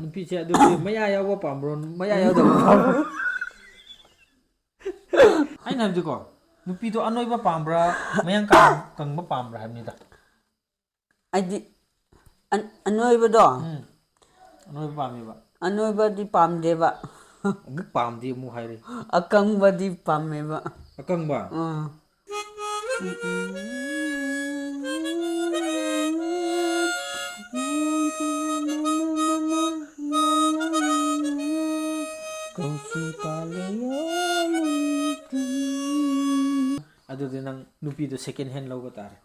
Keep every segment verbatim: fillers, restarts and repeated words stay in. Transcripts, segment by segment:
ꯅꯨꯄꯤꯁꯦ ꯑꯗꯨꯗꯤ ꯃꯌꯥ ꯌꯥꯎꯕ ꯄꯥꯝꯕ꯭ꯔꯣ, ꯃꯌꯥ ꯌꯥꯎꯗꯕ ꯄꯥꯝꯕ꯭ꯔꯣ? ꯑꯩꯅ ꯍꯥꯏꯕꯗꯤꯀꯣ, ꯅꯨꯄꯤꯗꯣ ꯑꯅꯣꯏꯕ ꯄꯥꯝꯕ꯭ꯔꯥ, ꯃꯌꯥꯡ ꯀꯪ- ꯀꯪꯕ ꯄꯥꯝꯕ꯭ꯔꯥ ꯍꯥꯏꯕꯅꯤꯗ꯫ ꯑꯩꯗꯤ ꯑꯟ- ꯑꯅꯣꯏꯕꯗꯣ ꯎꯝ, ꯑꯅꯣꯏꯕ ꯄꯥꯝꯃꯦꯕ꯫ ꯑꯅꯣꯏꯕꯗꯤ ꯄꯥꯝꯗꯦꯕ꯫ ꯑꯃꯨꯛ ꯄꯥꯝꯗꯦ ꯑꯃꯨꯛ ꯍꯥꯏꯔꯤ꯫ ꯑꯀꯪꯕꯗꯤ ꯄꯥꯝꯃꯦꯕ꯫ ꯑꯀꯪꯕ? ꯑꯥ꯫ ꯑꯗꯨꯗꯤ ꯅꯪ ꯅꯨꯄꯤꯗꯣ second hand ꯂꯧꯕ ꯇꯥꯔꯦ꯫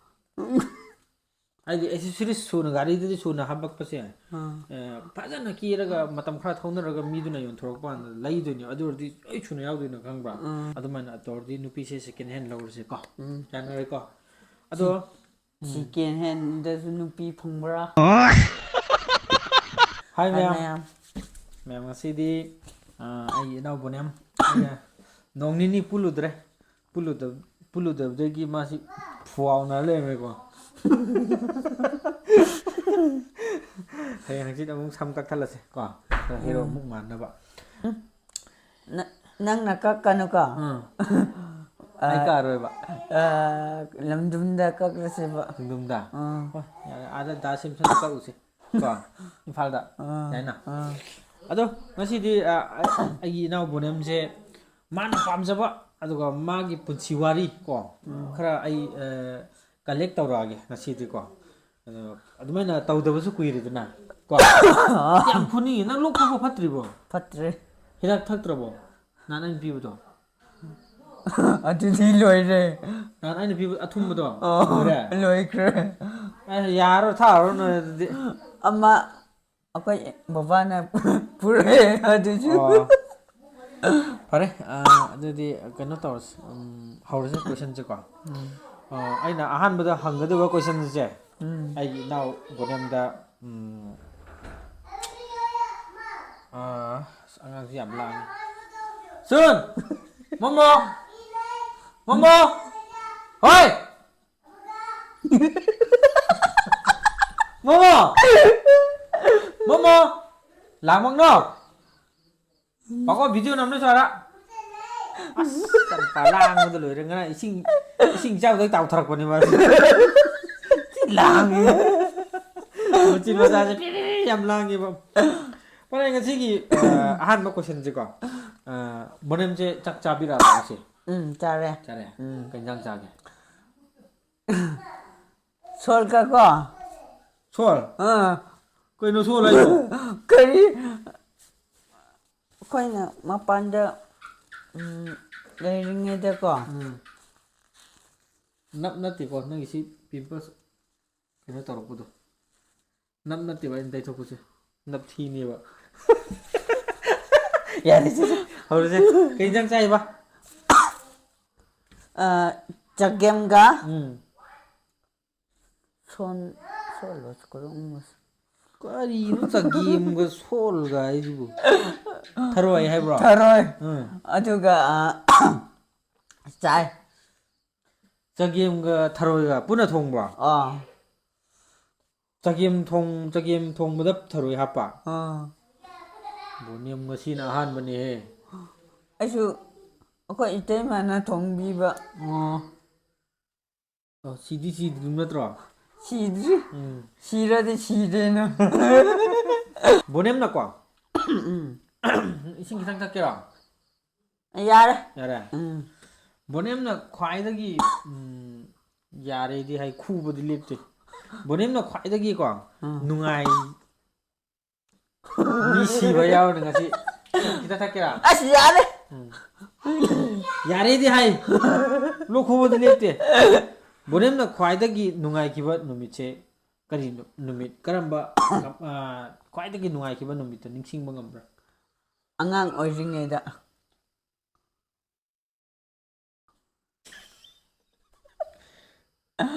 ꯍꯥꯏꯗꯤ accessories ꯁꯨꯅ, ꯒꯥꯔꯤꯗꯗꯤ ꯁꯨꯅ ꯍꯥꯄꯛꯄꯁꯦ, ꯑꯥ꯫ ꯑ, ꯐꯖꯅ ꯀꯦꯔꯒ ꯃꯇꯝ ꯈꯔ ꯊꯧꯅꯔꯒ ꯃꯤꯗꯨꯅ ꯌꯣꯟꯊꯣꯔꯛꯄ ꯀꯥꯟꯗ ꯂꯩꯗꯣꯏꯅꯦ꯫ ꯑꯗꯨ ꯑꯣꯏꯔꯗꯤ ꯂꯣꯏ ꯁꯨꯅ ꯌꯥꯎꯗꯣꯏꯅ ꯈꯪꯕ꯭ꯔꯥ? ꯎꯝ꯫ ꯑꯗꯨꯃꯥꯏꯅ ꯇꯧꯔꯗꯤ ꯅꯨꯄꯤꯁꯦ second hand ꯂꯧꯔꯁꯦꯀꯣ꯫ ꯎꯝ꯫ ꯌꯥꯅꯔꯦꯀꯣ? ꯑꯗꯣ Second handꯗꯁꯨ ꯅꯨꯄꯤ ꯐꯪꯕ꯭ꯔꯥ? ꯍꯥꯏ ꯍꯥꯏ ꯃꯌꯥꯝ꯫ ꯃꯌꯥꯝ꯫ ꯃꯌꯥꯝ, ꯉꯁꯤꯗꯤ, ꯑ, ꯑꯩꯒꯤ ꯏꯅꯥꯎ ꯕꯣꯅꯦꯝ, ꯑꯩꯅ ꯅꯣꯡ ꯅꯤꯅꯤ ꯄꯨꯜꯂꯨꯗ꯭ꯔꯦ꯫ ꯄꯨꯜꯂꯨꯗꯕ- ꯄꯨꯜꯂꯨꯗꯕꯗꯒꯤ ꯃꯥꯁꯤ ꯐꯨꯋꯥꯎꯅ ꯂꯩꯔꯝꯃꯦꯀꯣ꯫ ꯍꯌꯦꯡ ꯍꯪꯆꯤꯠ ꯑꯃꯨꯛ ꯁꯝ ꯀꯛꯊꯠꯂꯁꯦ ꯀꯣ, ꯈꯔ ꯍꯦꯔꯣ ꯑꯃꯨꯛ ꯃꯥꯟꯅꯕ꯫ ꯅ- ꯅꯪꯅ ꯀꯛꯀꯅꯨꯀꯣ꯫ ꯎꯝ꯫ ꯑꯩ ꯀꯛꯑꯔꯣꯏꯕ꯫ ꯑ, ꯂꯝꯗꯨꯝꯗ ꯀꯛꯂꯁꯦꯕ꯫ ꯂꯝꯗꯨꯝꯗ? ꯑꯥ꯫ ꯍꯣꯏ, ꯌꯥꯔꯦ, ꯑꯥꯗ ꯗꯥ ꯁꯤꯝꯁꯟꯗ ꯀꯛꯎꯁꯦ ꯀꯣ, ꯏꯝꯐꯥꯜꯗ꯫ ꯑꯥ꯫ ꯌꯥꯏꯅ? ꯑꯥ꯫ ꯑꯗꯣ ꯉꯁꯤꯗꯤ, ꯑ, ꯑ, ꯑꯩꯒꯤ ꯏꯅꯥꯎ ꯕꯣꯅꯦꯝꯁꯦ ꯃꯥꯅ ꯄꯥꯝꯖꯕ, ꯑꯗꯨꯒ ꯃꯥꯒꯤ ꯄꯨꯟꯁꯤ ꯋꯥꯔꯤ ꯀꯣ, ꯈꯔ ꯑꯩ, ꯑ, collect ꯇꯧꯔꯛꯑꯒꯦ ꯉꯁꯤꯗꯤꯀꯣ꯫ ꯑꯗꯣ ꯑꯗꯨꯃꯥꯏꯅ ꯇꯧꯗꯕꯁꯨ ꯀꯨꯏꯔꯦꯗꯅ ꯀꯣ꯫ ꯌꯥꯝ ꯐꯨꯅꯤꯡꯉꯤ꯫ ꯅꯪ ꯂꯣꯛ ꯈꯨꯕ ꯐꯠꯇ꯭ꯔꯤꯕꯣ? ꯐꯠꯇ꯭ꯔꯦ꯫ ꯍꯤꯗꯥꯛ ꯊꯛꯇ꯭ꯔꯕꯣ? ꯅꯍꯥꯟ ꯑꯩꯅ ꯄꯤꯕꯗꯣ꯫ ꯑꯗꯨꯗꯤ ꯂꯣꯏꯔꯦ꯫ ꯅꯍꯥꯟ ꯑꯩꯅ ꯄꯤꯕ ꯑꯊꯨꯝꯕꯗꯣ ꯑꯣ, ꯂꯣꯏꯔꯦ? ꯂꯣꯏꯈ꯭ꯔꯦ꯫ ꯑꯦ, ꯌꯥꯔꯣꯏ, ꯊꯛꯑꯔꯣꯏ ꯅꯣꯏ ꯑꯗꯨꯗꯤ꯫ ꯑꯃ ꯑꯩꯈꯣꯏ ꯕꯕꯥꯅ ꯄꯨꯔꯛꯑꯦ ꯑꯗꯨꯁꯨ꯫ ꯑꯣ꯫ ꯐꯔꯦ, ꯑ, ꯑꯗꯨꯗꯤ ꯀꯩꯅꯣ ꯇꯧꯔꯁꯤ, ꯎꯝ, ꯍꯧꯔꯁꯤ questionꯁꯦꯀꯣ꯫ ꯑ, ꯑꯩꯅ ꯑꯍꯥꯟꯕꯗ ꯍꯪꯒꯗꯕ questionꯁꯦ, ꯎꯝ꯫ ꯑꯩꯒꯤ ꯏꯅꯥꯎ ꯕꯣꯅꯦꯝꯗ, ꯎꯝ, ꯑ, ꯑꯁ, ꯑꯉꯥꯡꯁꯤ ꯌꯥꯝ ꯂꯥꯡꯉꯤ꯫ ꯁꯨꯟ! ꯃꯣꯃꯣ! ꯃꯣꯃꯣ! ꯍꯣꯏ! ꯃꯣꯃꯣ! ꯃꯣꯃꯣ! ꯂꯥꯡꯃꯛꯅꯣ꯫ ꯄꯥꯀꯣ, ꯚꯤꯗꯤꯑꯣ ꯅꯝꯅ ꯆꯥꯔꯥ꯫ ꯑꯁ, ꯆꯝꯄꯥ ꯂꯥꯡꯕꯗ ꯂꯣꯏꯔꯦ꯫ ꯉꯔꯥꯡ ꯏꯁꯤꯡ, ꯏꯁꯤꯡ ꯏꯆꯥꯎꯗꯒꯤ ꯇꯥꯎꯊꯔꯛꯄꯅꯦ ꯃꯥꯁꯦ꯫ ꯊꯤ ꯂꯥꯡꯉꯦ꯫ ꯃꯆꯤꯟ ꯃꯆꯥꯁꯦ ꯄꯤꯔꯤꯔꯤ ꯌꯥꯝ ꯂꯥꯡꯉꯦꯕ꯫ ꯐꯔꯦ, ꯉꯁꯤꯒꯤ, ꯑ, ꯑꯍꯥꯟꯕ ꯀꯣꯏꯁꯟꯁꯦꯀꯣ꯫ ꯑ, ꯕꯣꯅꯦꯝꯁꯦ ꯆꯥꯛ ꯆꯥꯕꯤꯔꯛꯑꯕ ꯉꯁꯤ? ꯎꯝ, ꯆꯥꯔꯦ꯫ ꯆꯥꯔꯦ? ꯎꯝ꯫ ꯀꯩ ꯏꯟꯖꯥꯡ ꯆꯥꯒꯦ? ꯁꯣꯜꯒ ꯀꯣ꯫ ꯁꯣꯜ? ꯑꯥ꯫ ꯀꯩꯅꯣ ꯁꯣꯜ ꯍꯥꯏꯁꯤꯕꯣ? ꯀꯔꯤ? ꯑꯩꯈꯣꯏꯅ ꯃꯄꯥꯟꯗ, ꯎꯝ, ꯂꯩꯔꯤꯉꯩꯗꯀꯣ꯫ ꯎꯝ꯫ ꯅꯞ ꯅꯠꯇꯦꯀꯣ, ꯅꯪꯒꯤ ꯁꯤ ꯄꯤꯝꯄꯜꯁ ꯀꯩꯅꯣ ꯇꯧꯔꯛꯄꯗꯣ꯫ ꯅꯞ ꯅꯠꯇꯦꯕ ꯑꯩꯅ ꯇꯩꯊꯣꯛꯄꯁꯦ꯫ ꯅꯞ ꯊꯤꯅꯦꯕ꯫ ꯌꯥꯔꯦ, ꯁꯦ, ꯁꯦ, ꯍꯧꯔꯁꯦ꯫ ꯀꯩ ꯏꯟꯖꯥꯡ ꯆꯥꯏꯕ? ꯑ, ꯆꯒꯦꯝꯒ ꯎꯝ꯫ ꯁꯣꯟ-, ꯁꯣꯜꯂꯣ, ꯀꯔꯝꯕ? ꯀꯔꯤꯅꯣ ꯆꯒꯦꯝꯒ ꯁꯣꯜꯒ ꯍꯥꯏꯁꯤꯕꯨ? ꯊꯔꯣꯏ ꯍꯥꯏꯕ꯭ꯔꯣ? ꯊꯔꯣꯏ꯫ ꯎꯝ꯫ ꯑꯗꯨꯒ, ꯑ, ꯆꯥꯏ꯫ ꯆꯒꯦꯝꯒ ꯊꯔꯣꯏꯒ ꯄꯨꯟꯅ ꯊꯣꯡꯕ꯭ꯔꯣ? ꯑꯥ꯫ ꯆꯒꯦꯝ ꯊꯣꯡ-, ꯆꯒꯦꯝ ꯊꯣꯡꯕꯗ ꯊꯔꯣꯏ ꯍꯥꯞꯄ? ꯑꯥ꯫ ꯕꯣꯅꯤꯌꯝ ꯉꯁꯤꯅ ꯑꯍꯥꯟꯕꯅꯦꯍꯦ꯫ ꯑꯩꯁꯨ ꯑꯩꯈꯣꯏ ꯏꯇꯩꯃꯅ ꯊꯣꯡꯕꯤꯕ꯫ ꯑꯣ꯫ ꯑꯣ, ꯁꯤꯗꯤ ꯁꯤꯗ꯭ꯔꯤꯕ ꯅꯠꯇ꯭ꯔꯣ? ꯁꯤꯗ꯭ꯔꯤ꯫ ꯎꯝ꯫ ꯁꯤꯔꯗꯤ ꯁꯤꯔꯦꯅ꯫ ꯕꯣꯅꯦꯝꯅꯀꯣ? ꯎꯝ꯫ ꯏꯁꯤꯡ ꯈꯤꯇꯪ ꯊꯛꯀꯦꯔꯣ? ꯌꯥꯔꯦ꯫ ꯌꯥꯔꯦ? ꯎꯝ꯫ ꯕꯣꯅꯦꯝꯅ ꯈ꯭ꯋꯥꯏꯗꯒꯤ, ꯎꯝ, ꯌꯥꯔꯦꯗꯤ ꯍꯥꯏ, ꯈꯨꯕꯗꯤ ꯂꯦꯞꯇꯦ꯫ ꯕꯣꯅꯦꯝꯅ ꯈ꯭ꯋꯥꯏꯗꯒꯤꯀꯣ, ꯎꯝ꯫ ꯅꯨꯡꯉꯥꯏ-, ꯃꯤ ꯁꯤꯕ ꯌꯥꯎꯔꯅꯤ ꯉꯁꯤ꯫ ꯈꯤꯇ ꯊꯛꯀꯦꯔꯥ? ꯑꯁ, ꯌꯥꯔꯦ꯫ ꯎꯝ꯫ ꯌꯥꯔꯦꯗꯤ ꯍꯥꯏ꯫ ꯂꯣꯛ ꯈꯨꯕꯗꯤ ꯂꯦꯞꯇꯦ꯫ ꯕꯣꯅꯦꯝꯅ ꯈ꯭ꯋꯥꯏꯗꯒꯤ ꯅꯨꯡꯉꯥꯏꯈꯤꯕ ꯅꯨꯃꯤꯠꯁꯦ ꯀꯔꯤ ꯅꯨ-, ꯅꯨꯃꯤꯠ, ꯀꯔꯝꯕ, ꯑ, ꯈ꯭ꯋꯥꯏꯗꯒꯤ ꯅꯨꯡꯉꯥꯏꯈꯤꯕ ꯅꯨꯃꯤꯠꯇꯣ ꯅꯤꯡꯁꯤꯡꯕ ꯉꯝꯕ꯭ꯔꯥ? ꯑꯉꯥꯡ ꯑꯣꯏꯔꯤꯉꯩꯗ꯫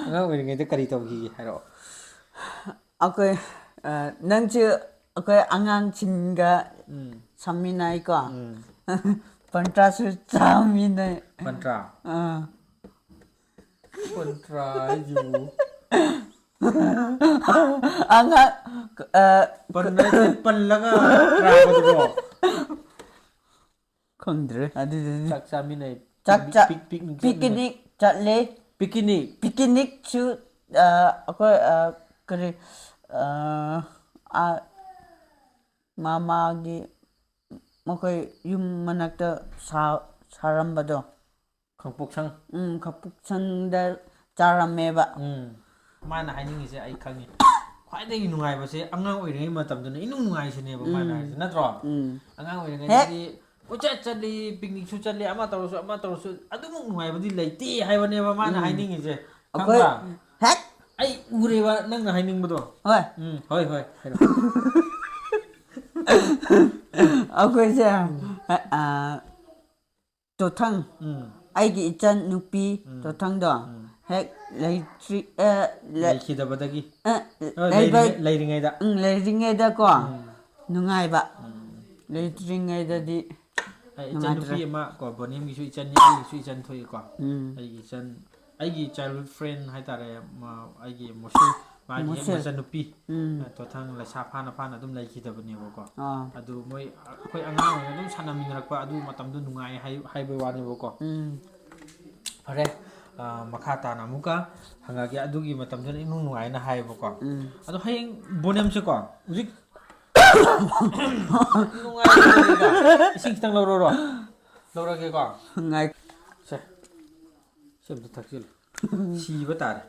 ꯑꯉꯥꯡ ꯑꯣꯏꯔꯤꯉꯩꯗ ꯀꯔꯤ ꯇꯧꯈꯤꯒꯦ ꯍꯥꯏꯔꯛꯑꯣ꯫ ꯑꯩꯈꯣꯏ, ꯑ, ꯅꯪꯁꯨ ꯑꯩꯈꯣꯏ ꯑꯉꯥꯡꯁꯤꯡꯒ ꯎꯝ꯫ ꯁꯥꯟꯃꯤꯟꯅꯩꯀꯣ? ꯎꯝ꯫ ꯄꯟꯇ꯭ꯔꯥꯁꯨ ꯆꯥꯃꯤꯟꯅꯩ꯫ ꯄꯟꯇ꯭ꯔꯥ? ꯑꯥ꯫ ꯄꯟꯇ꯭ꯔꯥ ꯍꯥꯏꯁꯤꯕꯨ? ꯑꯉꯥꯡ ꯑ, ꯄꯟꯕ ꯅꯠꯇꯦ, ꯄꯜꯂꯒ ꯆꯥꯕꯗꯨꯔꯣ? ꯈꯪꯗ꯭ꯔꯦ ꯑꯗꯨꯗꯨꯗꯤ꯫ ꯆꯥꯛ ꯆꯥꯃꯤꯟꯅꯩ꯫ ꯆꯥꯛ ꯆꯥ- ꯄꯤꯛ- ꯄꯤꯛꯅꯤꯛ ꯆꯠꯃꯤꯟꯅꯩ꯫ ꯄꯤꯛꯅꯤꯛ ꯆꯠꯂꯦ꯫ ꯄꯤꯛꯅꯤꯛ꯫ ꯄꯤꯛꯅꯤꯛꯁꯨ ꯑ, ꯑꯩꯈꯣꯏ ꯑ, ꯀꯔꯤ ꯑ, ꯑ, ꯃꯃꯥꯒꯤ ꯃꯈꯣꯏ ꯌꯨꯝ ꯃꯅꯥꯛꯇ ꯁꯥ- ꯁꯥꯔꯝꯕꯗꯣ꯫ ꯈꯪꯄꯣꯛꯁꯪ꯫ ꯎꯝ, ꯈꯄꯨꯛꯁꯪꯗ ꯆꯥꯔꯝꯃꯦꯕ꯫ ꯎꯝ꯫ ꯃꯥꯅ ꯍꯥꯏꯅꯤꯡꯉꯤꯁꯦ ꯑꯩ ꯈꯪꯉꯤ꯫ ꯈ꯭ꯋꯥꯏꯗꯒꯤ ꯅꯨꯡꯉꯥꯏꯕꯁꯦ ꯑꯉꯥꯡ ꯑꯣꯏꯔꯤꯉꯩ ꯃꯇꯝꯗꯨꯅ ꯏꯅꯨꯡ ꯅꯨꯡꯉꯥꯏꯁꯤꯅꯦꯕ ꯃꯥꯅ ꯎꯝ꯫ ꯍꯥꯏꯁꯦ, ꯅꯠꯇ꯭ꯔꯣ? ꯎꯝ꯫ ꯑꯉꯥꯡ ꯍꯦꯛ ꯑꯣꯏꯔꯤꯉꯩꯗꯗꯤ ꯀꯣꯏꯆꯠ ꯆꯠꯂꯤ, ꯄꯤꯛꯅꯤꯛꯁꯨ ꯆꯠꯂꯤ, ꯑꯃ ꯇꯧꯔꯁꯨ ꯑꯃ ꯇꯧꯔꯁꯨ ꯑꯗꯨꯃꯨꯛ ꯅꯨꯡꯉꯥꯏꯕꯗꯤ ꯂꯩꯇꯦ ꯍꯥꯏꯕꯅꯦꯕ ꯃꯥꯅ ꯎꯝ꯫ ꯍꯥꯏꯅꯤꯡꯉꯤꯁꯦ꯫ ꯑꯩꯈꯣꯏ ꯈꯪꯕ꯭ꯔꯥ? ꯍꯦꯛ ꯑꯩ ꯎꯔꯦꯕ ꯅꯪꯅ ꯍꯥꯏꯅꯤꯡꯕꯗꯣ꯫ ꯍꯣꯏ꯫ ꯎꯝ, ꯍꯣꯏ, ꯍꯣꯏ, ꯍꯥꯏꯔꯛꯑꯣ꯫ ꯑꯩꯈꯣꯏꯁꯦ ꯑ, ꯇꯣꯊꯪ ꯎꯝ꯫ ꯑꯩꯒꯤ ꯏꯆꯟ ꯅꯨꯄꯤ ꯎꯝ꯫ ꯇꯣꯊꯪꯗꯣ ꯎꯝ꯫ ꯍꯦꯛ ꯂꯩꯇ꯭ꯔꯤ ꯑ, ꯂꯩ- ꯂꯩꯈꯤꯗꯕꯗꯒꯤ꯫ ꯑ, ꯑ, ꯂꯩꯕ- ꯂꯩꯔꯤꯉꯩ- ꯂꯩꯔꯤꯉꯩꯗ꯫ ꯎꯝ, ꯂꯩꯔꯤꯉꯩꯗꯀꯣ ꯎꯝ꯫ ꯅꯨꯡꯉꯥꯏꯕ꯫ ꯎꯝ꯫ ꯂꯩꯇ꯭ꯔꯤꯉꯩꯗꯗꯤ ꯑꯩ ꯅꯨꯡꯉꯥꯏꯇ꯭ꯔꯦ꯫ ꯏꯆꯟꯅꯨꯄꯤ ꯑꯃ ꯀꯣ, ꯕꯣꯅꯤꯝꯒꯤꯁꯨ ꯏꯆꯟꯅꯤ, ꯑꯩꯒꯤꯁꯨ ꯏꯆꯟ ꯊꯣꯛꯏꯀꯣ꯫ ꯎꯝ꯫ ꯑꯩꯒꯤ ꯏꯆꯟ, ꯑꯩꯒꯤ childhood friend ꯍꯥꯏꯇꯥꯔꯦ, ꯃ-, ꯑꯩꯒꯤ ꯃꯣꯁꯨ, ꯃꯥꯒꯤ ꯍꯦꯛ ꯃꯣꯁꯨ꯫ ꯃꯆꯟꯅꯨꯄꯤ꯫ ꯎꯝ꯫ ꯇꯣꯊꯪ ꯂꯩꯁꯥ ꯐꯥꯅ ꯐꯥꯅ ꯑꯗꯨꯝ ꯂꯩꯈꯤꯗꯕꯅꯦꯕꯀꯣ꯫ ꯑꯥ꯫ ꯑꯗꯨ ꯃꯣꯏ ꯑꯩꯈꯣꯏ ꯑꯉꯥꯡ ꯑꯣꯏꯅ ꯑꯗꯨꯝ ꯁꯥꯟꯅꯃꯤꯟꯅꯔꯛꯄ ꯑꯗꯨ ꯃꯇꯝꯗꯣ ꯅꯨꯡꯉꯥꯏ ꯍꯥꯏ-, ꯍꯥꯏꯕꯩ ꯋꯥꯅꯦꯕꯀꯣ꯫ ꯎꯝ꯫ ꯐꯔꯦ, ꯑ, ꯃꯈꯥ ꯇꯥꯅ ꯑꯃꯨꯛꯀ ꯍꯪꯉꯛꯑꯒꯦ꯫ ꯑꯗꯨꯒꯤ ꯃꯇꯝꯗꯨꯅ ꯏꯅꯨꯡ ꯅꯨꯡꯉꯥꯏꯅ ꯍꯥꯏꯌꯦꯕꯀꯣ꯫ ꯎꯝ꯫ ꯑꯗꯣ ꯍꯌꯦꯡ ꯕꯣꯅꯦꯝꯁꯦꯀꯣ, ꯍꯧꯖꯤꯛ ꯅꯨꯡꯉꯥꯏꯇꯦꯗ꯫ ꯏꯁꯤꯡ ꯈꯤꯇꯪ ꯂꯧꯔꯣꯔꯣ? ꯂꯧꯔꯒꯦꯀꯣ꯫ ꯉꯥꯏ- ꯁꯦ, ꯁꯤ ꯑꯝꯇ ꯊꯛꯆꯤꯜꯂꯨ꯫ ꯁꯤꯕ ꯇꯥꯔꯦ꯫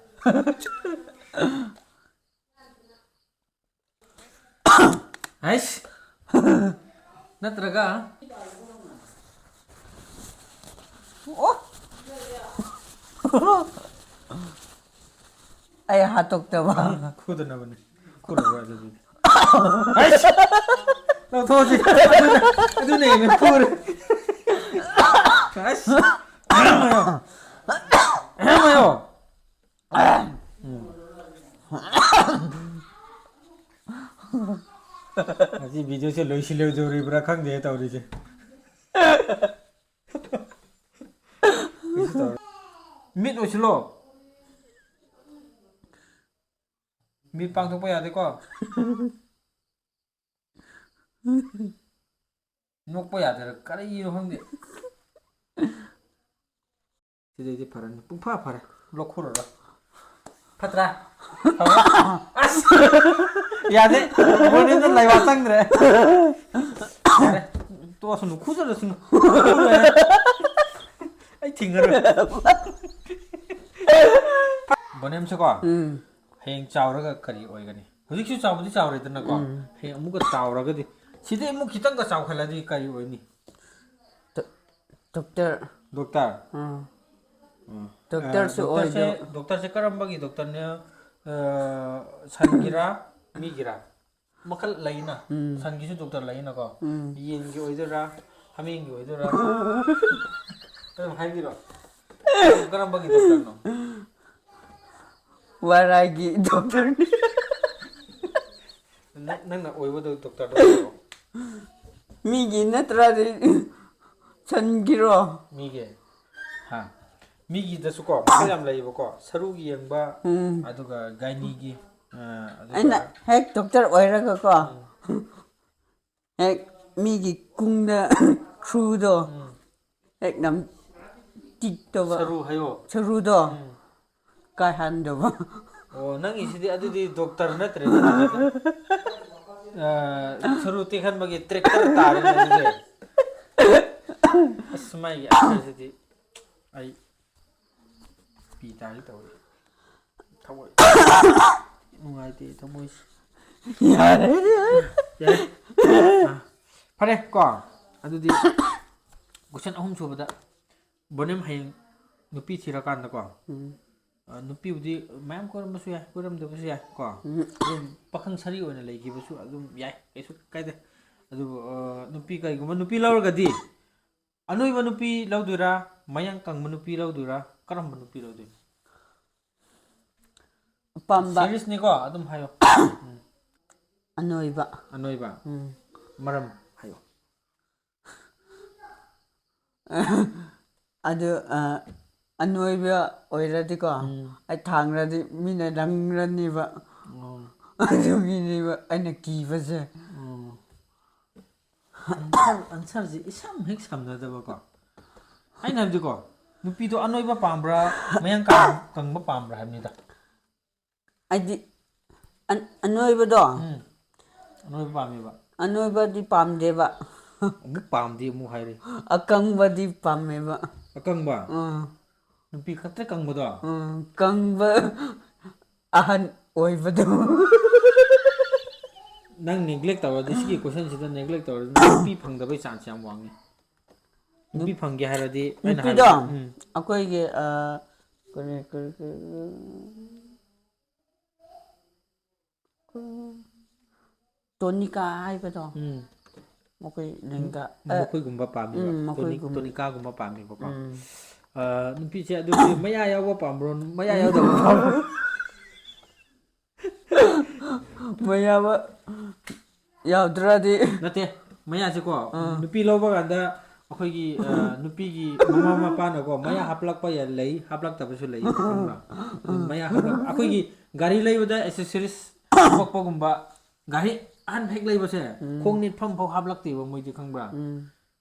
ꯍꯩꯁ! ꯅꯠꯇ꯭ꯔꯒ ꯑꯣ! ꯑꯩ ꯍꯥꯠꯇꯣꯛꯇꯕ꯫ ꯐꯨꯗꯅꯕꯅꯤ꯫ ꯐꯨꯔꯔꯣꯏ ꯑꯗꯨꯗꯤ꯫ ꯍꯩꯁ! ꯂꯧꯊꯣꯛꯑꯁꯤ꯫ ꯑꯗꯨꯅ, ꯑꯗꯨꯅ ꯍꯦꯟꯅ ꯐꯨꯔꯦ꯫ ꯍꯩꯁ! ꯑꯍꯝ ꯍꯥꯏꯌꯣ꯫ ꯑꯍꯝ ꯍꯥꯏꯌꯣ꯫ ꯎꯝ꯫ ꯉꯁꯤ videoꯁꯦ ꯂꯣꯏꯁꯤꯜꯂꯣꯏꯗꯧꯔꯤꯕ꯭ꯔꯥ ꯈꯪꯗꯦ ꯇꯧꯔꯤꯁꯦ꯫ ꯀꯩꯁꯨ ꯇꯧꯔꯣꯏ꯫ ꯃꯤꯠ ꯑꯣꯏꯁꯤꯜꯂꯣ꯫ ꯃꯤꯠ ꯄꯥꯡꯊꯣꯛꯄ ꯌꯥꯗꯦꯀꯣ꯫ ꯅꯣꯛꯄ ꯌꯥꯗꯦꯔ ꯀꯔꯤꯅꯣ ꯈꯪꯗꯦ꯫ ꯁꯤꯗꯩꯗꯤ ꯐꯔꯅꯤ, ꯄꯨꯡꯐꯥ ꯐꯔꯦ꯫ ꯂꯧꯈꯠꯂꯨꯔꯣ꯫ ꯐꯠꯇ꯭ꯔꯥ? ꯐꯕ꯭ꯔꯥ? ꯑꯁ! ꯌꯥꯗꯦ꯫ ꯃꯣꯏꯅ ꯂꯩꯕꯥꯛ ꯆꯪꯗ꯭ꯔꯦ꯫ ꯌꯥꯔꯦ꯫ ꯇꯣꯛꯑꯁꯅꯨ, ꯈꯨꯖꯔꯁꯅꯨ꯫ ꯑꯩ ꯊꯤꯡꯉꯔꯣꯏ꯫ ꯕꯣꯅꯦꯝꯁꯦꯀꯣ, ꯎꯝ꯫ ꯍꯌꯦꯡ ꯆꯥꯎꯔꯒ ꯀꯔꯤ ꯑꯣꯏꯒꯅꯤ? ꯍꯧꯖꯤꯛꯁꯨ ꯆꯥꯎꯕꯗꯤ ꯆꯥꯎꯔꯦꯗꯅꯀꯣ꯫ ꯎꯝ꯫ ꯍꯌꯦꯡ ꯑꯃꯨꯛꯀ ꯆꯥꯎꯔꯒꯗꯤ, ꯁꯤꯗꯩ ꯑꯃꯨꯛ ꯈꯤꯇꯪꯒ ꯆꯥꯎꯈꯠꯂꯗꯤ ꯀꯔꯤ ꯑꯣꯏꯅꯤ? ꯗꯣꯛꯇꯔ꯫ ꯗꯣꯛꯇꯔ? ꯑꯥ꯫ ꯎꯝ꯫ ꯗꯣꯛꯇꯔꯁꯨ ꯑ, ꯗꯣꯛꯇꯔꯁꯦ, ꯑꯣꯏꯗꯧ꯫ ꯗꯣꯛꯇꯔꯁꯦ ꯀꯔꯝꯕꯒꯤ ꯗꯣꯛꯇꯔꯅꯦ? ꯑ, ꯁꯟꯒꯤꯔꯥ, ꯃꯤꯒꯤꯔꯥ? ꯃꯈꯜ ꯂꯩꯅ꯫ ꯎꯝ꯫ ꯁꯟꯒꯤꯁꯨ ꯗꯣꯛꯇꯔ ꯂꯩꯅꯀꯣ꯫ ꯎꯝ꯫ ꯌꯦꯟꯒꯤ ꯑꯣꯏꯗꯣꯏꯔꯥ? ꯍꯥꯃꯦꯡꯒꯤ ꯑꯣꯏꯗꯣꯏꯔꯥ? ꯑꯗꯨꯝ ꯍꯥꯏꯕꯤꯔꯣ꯫ ꯀꯔꯝꯕꯒꯤ ꯗꯣꯛꯇꯔꯅꯣ? ꯋꯥꯔꯥꯏꯒꯤ ꯗꯣꯛꯇꯔꯅꯤ꯫ ꯅꯪ-, ꯅꯪꯅ ꯑꯣꯏꯕꯗꯣ ꯗꯣꯛꯇꯔꯗꯣ ꯑꯣꯏꯔꯣ꯫ ꯃꯤꯒꯤ ꯅꯠꯇ꯭ꯔꯗꯤ ꯁꯟꯒꯤꯔꯣ? ꯃꯤꯒꯤ꯫ ꯍꯥ꯫ ꯃꯤꯒꯤꯗꯁꯨꯀꯣ ꯃꯈꯜ ꯌꯥꯝ ꯂꯩꯌꯦꯕꯀꯣ꯫ ꯁꯔꯨꯒꯤ ꯌꯦꯡꯕ, ꯎꯝ꯫ ꯑꯗꯨꯒ ꯒꯥꯏꯅꯤꯒꯤ, ꯑ, ꯑꯗꯨꯒ ꯑꯩꯅ ꯍꯦꯛ ꯗꯣꯛꯇꯔ ꯑꯣꯏꯔꯒꯀꯣ, ꯎꯝ꯫ ꯍꯦꯛ ꯃꯤꯒꯤ ꯀꯨꯡꯗ ꯈ꯭ꯔꯨꯗꯣ, ꯎꯝ꯫ ꯍꯦꯛ ꯅꯝ ꯇꯤꯛꯇꯧꯕ꯫ ꯁꯔꯨ ꯍꯥꯏꯌꯣ꯫ ꯁꯔꯨꯗꯣ꯫ ꯎꯝ꯫ ꯀꯥꯏꯍꯟꯗꯧꯕ꯫ ꯑꯣ, ꯅꯪꯒꯤꯁꯤꯗꯤ ꯑꯗꯨꯗꯤ ꯗꯣꯛꯇꯔ ꯅꯠꯇ꯭ꯔꯦꯅꯦ ꯑꯗꯨꯗꯤ꯫ ꯑ, ꯁꯔꯨ ꯇꯦꯛꯍꯟꯕꯒꯤ ꯇ꯭ꯔꯦꯛꯇꯔ ꯇꯥꯔꯦꯅꯦ ꯑꯗꯨꯗꯤ꯫ ꯑꯁ, ꯃꯥꯒꯤ ꯑꯟꯁꯔꯁꯤꯗꯤ ꯑꯩ ꯄꯤ ꯇꯥꯒꯦ ꯇꯧꯋꯦ꯫ ꯊꯃꯣꯏ ꯅꯨꯡꯉꯥꯏꯇꯦ, ꯊꯃꯣꯏꯁꯦ꯫ ꯌꯥꯔꯦ꯫ ꯌꯥꯔꯦ꯫ ꯑ, ꯐꯔꯦ ꯀꯣ, ꯑꯗꯨꯗꯤ ꯀꯣꯏꯁꯟ ꯑꯍꯨꯝ ꯁꯨꯕꯗ, ꯕꯣꯅꯦꯝ ꯍꯌꯦꯡ ꯅꯨꯄꯤ ꯊꯤꯔꯀꯥꯟꯗꯀꯣ, ꯎꯝ꯫ ꯑ, ꯅꯨꯄꯤꯕꯨꯗꯤ ꯃꯌꯥꯝ ꯀꯣꯏꯔꯝꯕꯁꯨ ꯌꯥꯏ, ꯀꯣꯏꯔꯝꯗꯕꯁꯨ ꯌꯥꯏ ꯀꯣ꯫ ꯎꯝ꯫ ꯑꯗꯨꯝ ꯄꯥꯈꯪ ꯁꯥꯔꯤ ꯑꯣꯏꯅ ꯂꯩꯈꯤꯕꯁꯨ ꯑꯗꯨꯝ ꯌꯥꯏ, ꯀꯩꯁꯨ ꯀꯥꯏꯗꯦ꯫ ꯑꯗꯨꯕꯨ, ꯑ, ꯅꯨꯄꯤ, ꯀꯩꯒꯨꯝꯕ ꯅꯨꯄꯤ ꯂꯧꯔꯒꯗꯤ, ꯑꯅꯣꯏꯕ ꯅꯨꯄꯤ ꯂꯧꯗꯣꯏꯔꯥ, ꯃꯌꯥꯡ ꯀꯪꯕ ꯅꯨꯄꯤ ꯂꯧꯗꯣꯏꯔꯥ, ꯀꯔꯝꯕ ꯅꯨꯄꯤ ꯂꯧꯗꯣꯏꯅꯣ? ꯑꯄꯥꯝꯕ꯫ ꯁꯤꯔꯤꯌꯁꯅꯤꯀꯣ, ꯑꯗꯨꯝ ꯍꯥꯏꯌꯣ꯫ ꯎꯝ꯫ ꯑꯅꯣꯏꯕ꯫ ꯑꯅꯣꯏꯕ? ꯎꯝ꯫ ꯃꯔꯝ ꯍꯥꯏꯌꯣ꯫ ꯑꯗꯨ, ꯑ, ꯑꯅꯣꯏꯕ ꯑꯣꯏꯔꯗꯤꯀꯣ, ꯎꯝ꯫ ꯑꯩ ꯊꯥꯡꯔꯗꯤ ꯃꯤꯅ ꯂꯪꯔꯅꯤꯕ꯫ ꯑꯣ꯫ ꯑꯗꯨꯒꯤꯅꯦꯕ ꯑꯩꯅ ꯀꯤꯕꯁꯦ꯫ ꯑꯣ꯫ ꯑꯟꯁꯔ ꯑꯟꯁꯔꯁꯦ ꯏꯁꯝ ꯍꯦꯛ ꯁꯝꯅꯗꯕꯀꯣ꯫ ꯑꯩꯅ ꯍꯥꯏꯕꯗꯤꯀꯣ, ꯅꯨꯄꯤꯗꯣ ꯑꯅꯣꯏꯕ ꯄꯥꯝꯕ꯭ꯔꯥ, ꯃꯌꯥꯡ ꯀꯪ- ꯀꯪꯕ ꯄꯥꯝꯕ꯭ꯔꯥ ꯍꯥꯏꯕꯅꯤꯗ꯫ ꯍꯥꯏꯗꯤ ꯑꯟ- ꯑꯅꯣꯏꯕꯗꯣ ꯎꯝ꯫ ꯑꯅꯣꯏꯕ ꯄꯥꯝꯃꯦꯕ꯫ ꯑꯅꯣꯏꯕꯗꯤ ꯄꯥꯝꯗꯦꯕ꯫ ꯑꯃꯨꯛ ꯄꯥꯝꯗꯦ ꯑꯃꯨꯛ ꯍꯥꯏꯔꯤ꯫ ꯑꯀꯪꯕꯗꯤ ꯄꯥꯝꯃꯦꯕ꯫ ꯑꯀꯪꯕ? ꯎꯝ꯫ ꯅꯨꯄꯤ ꯈꯛꯇ ꯀꯪꯕꯗꯣ? ꯎꯝ, ꯀꯪꯕ ꯑꯍꯟ ꯑꯣꯏꯕꯗꯣ꯫ ꯅꯪ neglect ꯇꯧꯔꯗꯤ, ꯁꯤꯒꯤ question ꯁꯤꯗ neglect ꯇꯧꯔꯗꯤ, ꯅꯪ ꯅꯨꯄꯤ ꯐꯪꯗꯕꯩ chance ꯌꯥꯝ ꯋꯥꯡꯉꯤ꯫ ꯅꯨꯄꯤ ꯐꯪꯒꯦ ꯍꯥꯏꯔꯗꯤ ꯑꯩꯅ ꯅꯨꯄꯤꯗꯣ ꯍꯥꯏꯕꯗꯤ, ꯎꯝ꯫ ꯑꯩꯈꯣꯏꯒꯤ ꯑ, ꯀꯔꯤ ꯀꯔꯤ ꯀꯔꯤ ꯇꯣꯅꯤꯀꯥ ꯍꯥꯏꯕꯗꯣ꯫ ꯎꯝ꯫ ꯃꯈꯣꯏ ꯂꯦꯡꯒꯥ ꯑ, ꯃꯈꯣꯏꯒꯨꯝꯕ ꯄꯥꯝꯃꯤꯕ꯫ ꯎꯝ, ꯇꯣꯅꯤ- ꯃꯈꯣꯏꯒꯨꯝꯕ꯫ ꯇꯣꯅꯤꯀꯥꯒꯨꯝꯕ ꯄꯥꯝꯃꯤꯕꯀꯣ꯫ ꯎꯝ꯫ ꯑ, ꯅꯨꯄꯤꯁꯦ ꯑꯗꯨꯗꯤ ꯃꯌꯥ ꯌꯥꯎꯕ ꯄꯥꯝꯕ꯭ꯔꯣ, ꯃꯌꯥ ꯌꯥꯎꯗꯕ ꯄꯥꯝꯕ꯭ꯔꯣ? ꯃꯌꯥꯕ ꯌꯥꯎꯗ꯭ꯔꯗꯤ꯫ ꯅꯠꯇꯦ, ꯃꯌꯥꯁꯦꯀꯣ, ꯑꯥ꯫ ꯅꯨꯄꯤ ꯂꯧꯕ ꯀꯥꯟꯗ ꯑꯩꯈꯣꯏꯒꯤ, ꯑ, ꯅꯨꯄꯤꯒꯤ ꯃꯃꯥ ꯃꯄꯥꯅꯀꯣ ꯃꯌꯥ ꯍꯥꯞꯂꯛꯄ ꯌꯥ- ꯂꯩ, ꯍꯥꯞꯂꯛꯇꯕꯁꯨ ꯂꯩ, ꯈꯪꯕ꯭ꯔꯥ? ꯑꯗꯨ ꯃꯌꯥ ꯍꯥꯞꯂꯛ- ꯑꯩꯈꯣꯏꯒꯤ ꯒꯥꯔꯤ ꯂꯩꯕꯗ accessories ꯍꯥꯞꯄꯛꯄꯒꯨꯝꯕ, ꯒꯥꯔꯤ ꯑꯍꯟꯕ ꯍꯦꯛ ꯂꯩꯕꯁꯦ, ꯎꯝ꯫ ꯈꯣꯡ ꯅꯤꯠꯐꯝ ꯐꯥꯎ ꯍꯥꯞꯂꯛꯇꯦꯕ ꯃꯣꯏꯗꯤ, ꯈꯪꯕ꯭ꯔꯥ? ꯎꯝ꯫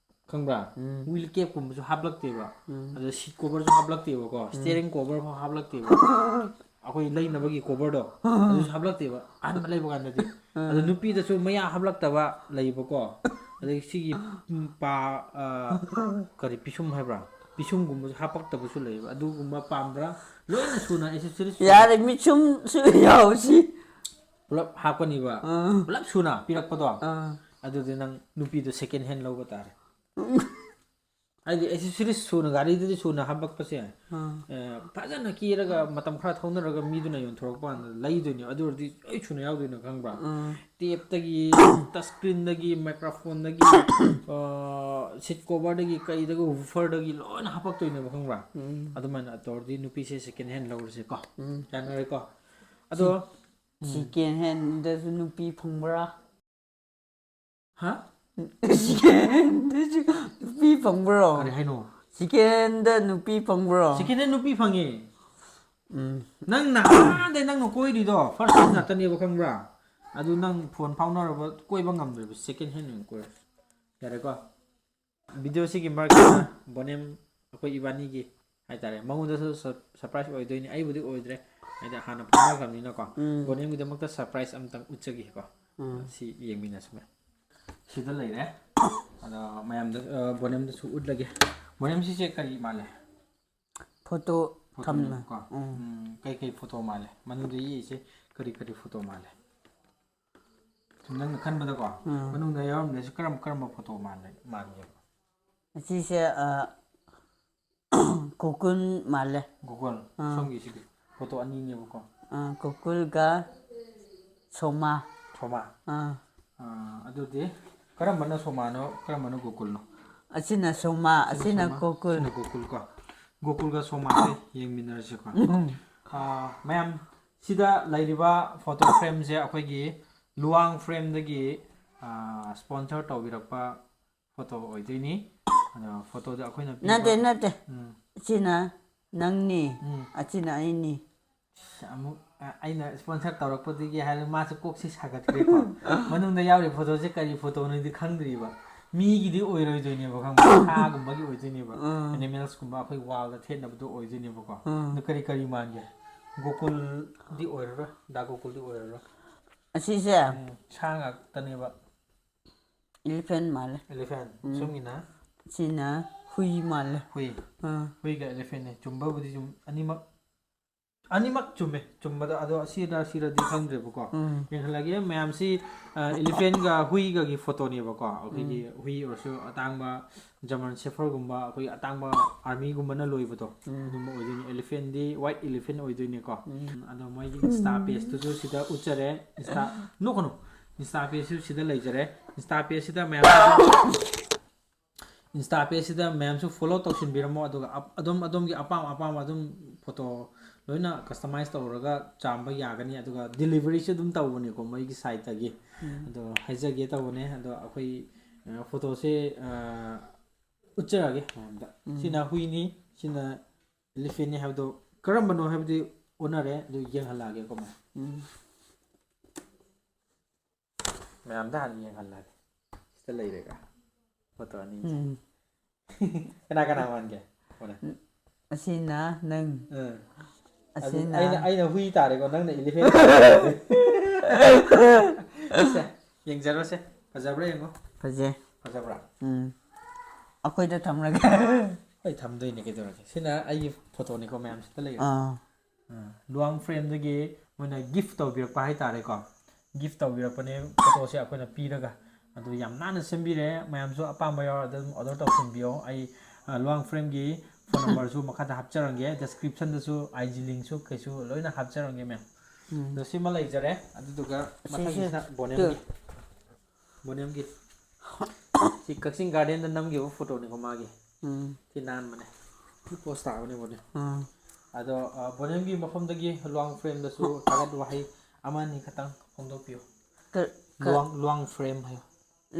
ꯈꯪꯕ꯭ꯔꯥ? ꯎꯝ꯫ Wheel cap ꯀꯨꯝꯕꯁꯨ ꯍꯥꯞꯂꯛꯇꯦꯕ꯫ ꯎꯝ꯫ ꯑꯗ seat cover ꯁꯨ ꯍꯥꯞꯂꯛꯇꯦꯕꯀꯣ, steering cover ꯐꯥꯎ ꯍꯥꯞꯂꯛꯇꯦꯕ꯫ ꯑꯩꯈꯣꯏ ꯂꯩꯅꯕꯒꯤ cover ꯗꯣ, ꯑꯗꯨꯁꯨ ꯍꯥꯞꯂꯛꯇꯦꯕ ꯑꯍꯥꯟꯕ ꯂꯩꯕ ꯀꯥꯟꯗꯗꯤ꯫ ꯑꯗ ꯅꯨꯄꯤꯗꯁꯨ ꯃꯌꯥ ꯍꯥꯞꯂꯛꯇꯕ ꯂꯩꯕꯀꯣ, ꯑꯗꯩ ꯁꯤꯒꯤ, ꯎꯝ, ꯄꯥ-, ꯑ, ꯀꯔꯤ, ꯄꯤꯁꯨꯝ ꯍꯥꯏꯕ꯭ꯔꯥ, ꯄꯤꯁꯨꯝꯒꯨꯝꯕꯁꯨ ꯍꯥꯞꯄꯛꯇꯕꯁꯨ ꯂꯩꯕ꯫ ꯑꯗꯨꯒꯨꯝꯕ ꯄꯥꯝꯕ꯭ꯔꯥ? ꯂꯣꯏꯅ ꯁꯨꯅ accessories ꯁꯨꯅ ꯌꯥꯔꯦ, ꯃꯤꯆꯨꯝꯁꯨ ꯌꯥꯎꯁꯤ꯫ ꯄꯨꯂꯞ ꯍꯥꯞꯀꯅꯤꯕ, ꯑꯥ꯫ ꯄꯨꯂꯞ ꯁꯨꯅ ꯄꯤꯔꯛꯄꯗꯣ꯫ ꯑꯥ꯫ ꯑꯗꯨꯗꯤ ꯅꯪ ꯅꯨꯄꯤꯗꯣ second hand ꯂꯧꯕ ꯇꯥꯔꯦ꯫ ꯍꯥꯏꯗꯤ accessories ꯁꯨꯅ, ꯒꯥꯔꯤꯗꯗꯤ ꯁꯨꯅ ꯍꯥꯞꯄꯛꯄꯁꯦ, ꯑꯥ꯫ ꯑ, ꯐꯖꯅ ꯀꯦꯔꯒ ꯃꯇꯝ ꯈꯔ ꯊꯧꯅꯔꯒ ꯃꯤꯗꯨꯅ ꯌꯣꯟꯊꯣꯔꯛꯄ ꯀꯥꯟꯗ ꯂꯩꯗꯣꯏꯅꯦ꯫ ꯑꯗꯨ ꯑꯣꯏꯔꯗꯤ ꯂꯣꯏ ꯁꯨꯅ ꯌꯥꯎꯗꯣꯏꯅꯦ, ꯈꯪꯕ꯭ꯔꯥ? ꯑꯥ꯫ Tape ꯇꯒꯤ, touch screen ꯗꯒꯤ, microphone ꯗꯒꯤ, ꯑ, seat cover ꯗꯒꯤ, ꯀꯩꯗꯒꯤ, woofer ꯗꯒꯤ ꯂꯣꯏꯅ ꯍꯥꯞꯄꯛꯇꯣꯏꯅꯦꯕ, ꯈꯪꯕ꯭ꯔꯥ? ꯎꯝ꯫ ꯑꯗꯨꯃꯥꯏꯅ ꯇꯧꯔꯗꯤ ꯅꯨꯄꯤꯁꯦ second hand ꯂꯧꯔꯁꯦꯀꯣ꯫ ꯎꯝ꯫ ꯌꯥꯅꯔꯦꯀꯣ? ꯑꯗꯣ, ꯎꯝ꯫ Second hand ꯗꯁꯨ ꯅꯨꯄꯤ ꯐꯪꯕ꯭ꯔꯥ? ꯍꯥ? Second hand ꯗꯁꯨ ꯅꯨꯄꯤ ꯐꯪꯕ꯭ꯔꯣ? ꯀꯔꯤ ꯍꯥꯏꯅꯣ? Second hand ꯗ ꯅꯨꯄꯤ ꯐꯪꯕ꯭ꯔꯣ? Second hand ꯅꯨꯄꯤ ꯐꯪꯉꯦ꯫ ꯎꯝ꯫ ꯅꯪ ꯅꯍꯥꯟꯗꯩ ꯅꯪꯅ ꯀꯣꯏꯔꯤꯗꯣ first hand ꯉꯥꯛꯇꯅꯦꯕ, ꯈꯪꯕ꯭ꯔꯥ? ꯑꯗꯨ ꯅꯪ phone ꯐꯥꯎꯅꯔꯕ ꯀꯣꯏꯕ ꯉꯝꯗ꯭ꯔꯤꯕ second hand ꯑꯣꯏꯅ ꯀꯣꯏꯔꯣ꯫ ꯌꯥꯔꯦꯀꯣ? Video ꯁꯤꯒꯤ ꯃꯔꯛꯇ ꯕꯣꯅꯦꯝ ꯑꯩꯈꯣꯏ ꯏꯕꯥꯅꯤꯒꯤ ꯍꯥꯏꯇꯥꯔꯦ, ꯃꯉꯣꯟꯗꯁꯨ sur- surprise ꯑꯣꯏꯗꯣꯏꯅꯤ, ꯑꯩꯕꯨꯗꯤ ꯑꯣꯏꯗ꯭ꯔꯦ, ꯍꯥꯏꯗꯤ ꯍꯥꯟꯅ ꯐꯥꯎꯅꯈ꯭ꯔꯕꯅꯤꯅꯀꯣ꯫ ꯎꯝ꯫ ꯕꯣꯅꯦꯝꯒꯤꯗꯃꯛꯇ surprise ꯑꯝꯇꯪ ꯎꯠꯆꯒꯦꯀꯣ꯫ ꯎꯝ꯫ ꯁꯤ ꯌꯦꯡꯃꯤꯟꯅꯁꯤꯅꯦ꯫ ꯁꯤꯗ ꯂꯩꯔꯦ꯫ ꯑꯗꯣ ꯃꯌꯥꯝꯗ ꯑ, ꯕꯣꯅꯦꯝꯗꯁꯨ ꯎꯠꯂꯒꯦ꯫ ꯕꯣꯅꯦꯝ, ꯁꯤꯁꯦ ꯀꯔꯤ ꯃꯥꯜꯂꯦ? Photo ꯊꯝꯅ꯫ Photoꯅꯦꯕꯀꯣ꯫ ꯎꯝ꯫ ꯎꯝ, ꯀꯩ ꯀꯩ photo ꯃꯥꯜꯂꯦ? ꯃꯅꯨꯡꯗ ꯌꯦꯛꯏꯁꯦ ꯀꯔꯤ ꯀꯔꯤ photo ꯃꯥꯜꯂꯦ? ꯁꯨꯝ ꯅꯪꯅ ꯈꯟꯕꯗꯀꯣ, ꯎꯝ꯫ ꯃꯅꯨꯡꯗ ꯌꯥꯎꯔꯝꯗꯣꯏꯁꯦ ꯀꯔꯝ ꯀꯔꯝꯕ photo ꯃꯥꯜꯂꯦ, ꯃꯥꯟꯒꯦꯕ? ꯑꯁꯤꯁꯦ ꯑ, ꯒꯣꯀꯨꯜ ꯃꯥꯜꯂꯦ꯫ ꯒꯣꯀꯨꯜ꯫ ꯑꯥ꯫ ꯁꯣꯝꯒꯤꯁꯤꯗꯤ photo ꯑꯅꯤꯅꯦꯕꯀꯣ꯫ ꯑ, ꯒꯣꯀꯨꯜꯒ ꯁꯣꯃꯥ꯫ ꯁꯣꯃꯥ꯫ ꯑꯥ꯫ ꯑꯥ, ꯑꯗꯨꯗꯤ ꯀꯔꯝꯕꯅ ꯁꯣꯃꯥꯅꯣ, ꯀꯔꯝꯕꯅ ꯒꯣꯀꯨꯜꯅꯣ? ꯑꯁꯤꯅ ꯁꯣꯃꯥ, ꯑꯁꯤꯅ ꯁꯣꯃꯥ, ꯒꯣꯀꯨꯜ꯫ ꯑꯁꯤꯅ ꯒꯣꯀꯨꯜ ꯀꯣ꯫ ꯒꯣꯀꯨꯜꯒ ꯁꯣꯃꯥꯁꯦ ꯌꯦꯡꯃꯤꯟꯅꯔꯁꯤꯀꯣ꯫ ꯎꯝ꯫ ꯑꯥ, ꯃꯌꯥꯝ, ꯁꯤꯗ ꯂꯩꯔꯤꯕ photo frameꯁꯦ ꯑꯩꯈꯣꯏꯒꯤ ꯂꯨꯋꯥꯡ frameꯗꯒꯤ, ꯑꯥ, sponsor ꯇꯧꯕꯤꯔꯛꯄ photo ꯑꯣꯏꯗꯣꯏꯅꯤ꯫ ꯑꯗꯣ photoꯗ ꯑꯩꯈꯣꯏꯅ ꯄꯤꯕ ꯅꯠꯇꯦ, ꯅꯠꯇꯦ꯫ ꯎꯝ꯫ ꯁꯤꯅ ꯅꯪꯅꯤ, ꯎꯝ꯫ ꯑꯁꯤꯅ ꯑꯩꯅꯤ꯫ ꯑꯃꯨꯛ, ꯑ, ꯑꯩꯅ sponsor ꯇꯧꯔꯛꯄꯗꯒꯤ ꯍꯥꯏꯔꯒ ꯃꯥꯁꯨ ꯀꯣꯛꯁꯤ ꯁꯥꯒꯠꯈ꯭ꯔꯦꯀꯣ꯫ ꯃꯅꯨꯡꯗ ꯌꯥꯎꯔꯤꯕ photoꯁꯦ ꯀꯔꯤ photoꯅꯣꯗꯤ ꯈꯪꯗ꯭ꯔꯤꯕ꯫ ꯃꯤꯒꯤꯗꯤ ꯑꯣꯏꯔꯣꯏꯗꯣꯏꯅꯦꯕ, ꯈꯪꯕ꯭ꯔꯥ? ꯁꯥꯒꯨꯝꯕꯒꯤ ꯑꯣꯏꯗꯣꯏꯅꯦꯕ꯫ ꯎꯝ꯫ Animalsꯀꯨꯝꯕ ꯑꯩꯈꯣꯏ wallꯗ ꯊꯦꯠꯅꯕꯗꯣ ꯑꯣꯏꯗꯣꯏꯅꯦꯕꯀꯣ꯫ ꯎꯝ꯫ ꯑꯗꯣ ꯀꯔꯤ ꯀꯔꯤ ꯃꯥꯟꯒꯦ? ꯒꯣꯀꯨꯜꯗꯤ ꯑꯣꯏꯔꯔꯣꯏ, ꯗꯥ ꯒꯣꯀꯨꯜꯗꯤ ꯑꯣꯏꯔꯔꯣꯏ꯫ ꯑꯁꯤꯁꯦ ꯎꯝ, ꯁꯥ ꯉꯥꯛꯇꯅꯦꯕ꯫ Elephant ꯃꯥꯜꯂꯦ꯫ Elephant꯫ ꯎꯝ꯫ ꯁꯣꯝꯒꯤꯅ? ꯁꯤꯅ ꯍꯨꯏ ꯃꯥꯜꯂꯦ꯫ ꯍꯨꯏ꯫ ꯑꯥ꯫ ꯍꯨꯏꯒ elephantꯅꯦ꯫ ꯆꯨꯝꯕꯕꯨꯗꯤ ꯆꯨꯝ-, ꯑꯅꯤꯃꯛ, ꯑꯅꯤꯃꯛ ꯆꯨꯝꯃꯦ꯫ ꯆꯨꯝꯕꯗ ꯑꯗꯣ ꯑꯁꯤꯔ ꯁꯤꯔꯗꯤ ꯈꯪꯗ꯭ꯔꯦꯕꯀꯣ꯫ ꯎꯝ꯫ ꯌꯦꯡꯍꯜꯂꯒꯦ ꯃꯌꯥꯝꯁꯤ, ꯑ, elephantꯒ ꯍꯨꯏꯒꯒꯤ photoꯅꯦꯕꯀꯣ꯫ ꯑꯩꯈꯣꯏꯒꯤ ꯍꯨꯏ ꯑꯣꯏꯔꯁꯨ ꯑꯇꯥꯡꯕ German Shepherdꯒꯨꯝꯕ, ꯑꯩꯈꯣꯏꯒꯤ ꯑꯇꯥꯡꯕ armyꯒꯨꯝꯕꯅ ꯂꯣꯏꯕꯗꯣ, ꯎꯝ꯫ ꯑꯗꯨꯝꯕ ꯑꯣꯏꯗꯣꯏꯅꯤ꯫ Elephantꯗꯤ white elephant ꯑꯣꯏꯗꯣꯏꯅꯤꯀꯣ꯫ ꯎꯝ꯫ ꯑꯗꯣ ꯃꯣꯏꯒꯤ Insta pageꯇꯨꯁꯨ ꯁꯤꯗ ꯎꯠꯆꯔꯦ꯫ Insta, ꯅꯣꯛꯀꯅꯨ꯫ Insta pageꯁꯨ ꯁꯤꯗ ꯂꯩꯖꯔꯦ꯫ Insta pageꯁꯤꯗ ꯃꯌꯥꯝ Insta pageꯁꯤꯗ ꯃꯌꯥꯝꯁꯨ follow ꯇꯧꯁꯤꯟꯕꯤꯔꯝꯃꯣ, ꯑꯗꯨꯒ ꯑꯞ-, ꯑꯗꯨꯝ ꯑꯗꯣꯝꯒꯤ ꯑꯄꯥꯝ ꯑꯄꯥꯝꯕ ꯑꯗꯨꯝ photo ꯂꯣꯏꯅ customize ꯇꯧꯔꯒ ꯆꯥꯝꯕ ꯌꯥꯒꯅꯤ, ꯑꯗꯨꯒ deliveryꯁꯨ ꯑꯗꯨꯝ ꯇꯧꯕꯅꯤꯀꯣ ꯃꯣꯏꯒꯤ siteꯇꯒꯤ꯫ ꯎꯝ꯫ ꯑꯗꯣ ꯍꯥꯏꯖꯒꯦ ꯇꯧꯕꯅꯦ, ꯑꯗꯣ ꯑꯩꯈꯣꯏ, ꯑ, photoꯁꯦ, ꯑ, ꯎꯠꯆꯔꯛꯑꯒꯦ ꯃꯌꯥꯝꯗ꯫ ꯎꯝ꯫ ꯁꯤꯅ ꯍꯨꯏꯅꯤ, ꯁꯤꯅ elephantꯅꯤ ꯍꯥꯏꯕꯗꯣ ꯀꯔꯝꯕꯅꯣ ꯍꯥꯏꯕꯗꯤ ꯑꯣꯟꯅꯔꯦ, ꯑꯗꯨ ꯌꯦꯡꯍꯜꯂꯛꯑꯒꯦꯀꯣ ꯃꯌꯥꯝ꯫ ꯎꯝ꯫ ꯃꯌꯥꯝꯗ ꯍꯥꯟꯅ ꯌꯦꯡꯍꯜꯂꯛꯑꯒꯦ꯫ ꯁꯤꯗ ꯂꯩꯔꯦꯒ ꯐꯣꯇꯣ ꯑꯅꯤꯁꯦ꯫ ꯎꯝ꯫ ꯀꯅꯥ ꯀꯅꯥ ꯃꯥꯟꯒꯦ? ꯍꯣꯔꯦ꯫ ꯑꯁꯤꯅ ꯅꯪ꯫ ꯎꯝ꯫ ꯑꯗꯨ ꯑꯁꯤꯅ ꯑꯩꯅ ꯑꯩꯅ ꯍꯨꯏ ꯇꯥꯔꯦꯀꯣ, ꯅꯪꯅ ꯏꯂꯤꯐꯦꯟ꯫ ꯁꯦ, ꯌꯦꯡꯖꯔꯣꯁꯦ꯫ ꯐꯖꯕ꯭ꯔꯥ ꯌꯦꯡꯉꯣ꯫ ꯐꯖꯩ꯫ ꯐꯖꯕ꯭ꯔꯥ? ꯎꯝ꯫ ꯑꯩꯈꯣꯏꯗ ꯊꯝꯂꯒꯦ꯫ ꯑꯩ ꯊꯝꯗꯣꯏꯅꯦ, ꯀꯩꯗꯧꯔꯒꯦ? ꯁꯤꯅ ꯑꯩꯒꯤ ꯐꯣꯇꯣꯅꯤꯀꯣ, ꯃꯌꯥꯝ ꯁꯤꯗ ꯂꯩꯔꯦ꯫ ꯑꯥ꯫ ꯂꯨꯋꯥꯡ ꯐ꯭ꯔꯦꯝꯗꯒꯤ ꯃꯣꯏꯅ ꯒꯤꯐ ꯇꯧꯕꯤꯔꯛꯄ ꯍꯥꯏꯇꯥꯔꯦꯀꯣ꯫ ꯒꯤꯐ ꯇꯧꯕꯤꯔꯛꯄꯅꯦ ꯐꯣꯇꯣꯁꯦ ꯑꯩꯈꯣꯏꯅ ꯄꯤꯔꯒ꯫ ꯑꯗꯨ ꯌꯥꯝ ꯅꯥꯟꯅ ꯁꯦꯝꯕꯤꯔꯦ꯫ ꯃꯌꯥꯝꯁꯨ ꯑꯄꯥꯝꯕ ꯌꯥꯎꯔꯗꯤ ꯑꯗꯨꯝ ꯑꯣꯔꯗꯔ ꯇꯧꯁꯤꯟꯕꯤꯌꯣ꯫ ꯑꯩ, ꯑ, ꯂꯨꯋꯥꯡ ꯐ꯭ꯔꯦꯝꯒꯤ ꯐꯣꯟ ꯅꯝꯕꯔꯁꯨ ꯃꯈꯥꯗ ꯍꯥꯞꯆꯔꯝꯒꯦ, ꯗꯤꯁꯀ꯭ꯔꯤꯞꯁꯟꯗꯁꯨ ꯑꯥꯏ ꯖꯤ ꯂꯤꯡꯁꯨ ꯀꯩꯁꯨ ꯂꯣꯏꯅ ꯍꯥꯞꯆꯔꯝꯒꯦ ꯃꯦꯝ꯫ ꯎꯝ꯫ ꯑꯗꯣ ꯁꯤꯃ ꯂꯩꯖꯔꯦ꯫ ꯑꯗꯨꯗꯨꯒ ꯁꯤꯁꯦ ꯃꯊꯪꯒꯤꯁꯤꯅ ꯇꯨ꯫ ꯕꯣꯅꯦꯝꯒꯤ꯫ ꯕꯣꯅꯦꯝꯒꯤ꯫ ꯁꯤ ꯀꯛꯆꯤꯡ ꯒꯥꯔꯗꯦꯟꯗ ꯅꯝꯈꯤꯕ ꯐꯣꯇꯣꯅꯤꯀꯣ ꯃꯥꯒꯤ꯫ ꯎꯝ꯫ ꯁꯤ ꯅꯥꯟꯕꯅꯦ꯫ ꯁꯤ ꯄꯣꯁ ꯇꯥꯕꯅꯦ ꯕꯣꯅꯦꯝ꯫ ꯎꯝ꯫ ꯑꯗꯣ, ꯑ, ꯕꯣꯅꯦꯝꯒꯤ ꯃꯐꯝꯗꯒꯤ ꯂꯨꯋꯥꯡ ꯐ꯭ꯔꯦꯝꯗꯁꯨ ꯊꯥꯒꯠ ꯋꯥꯍꯩ ꯑꯃ ꯑꯅꯤ ꯈꯛꯇꯪ ꯐꯣꯡꯗꯣꯛꯄꯤꯌꯨ꯫ ꯀ- ꯀ- ꯂꯨꯋꯥꯡ, ꯂꯨꯋꯥꯡ ꯐ꯭ꯔꯦꯝ ꯍꯥꯏꯌꯣ꯫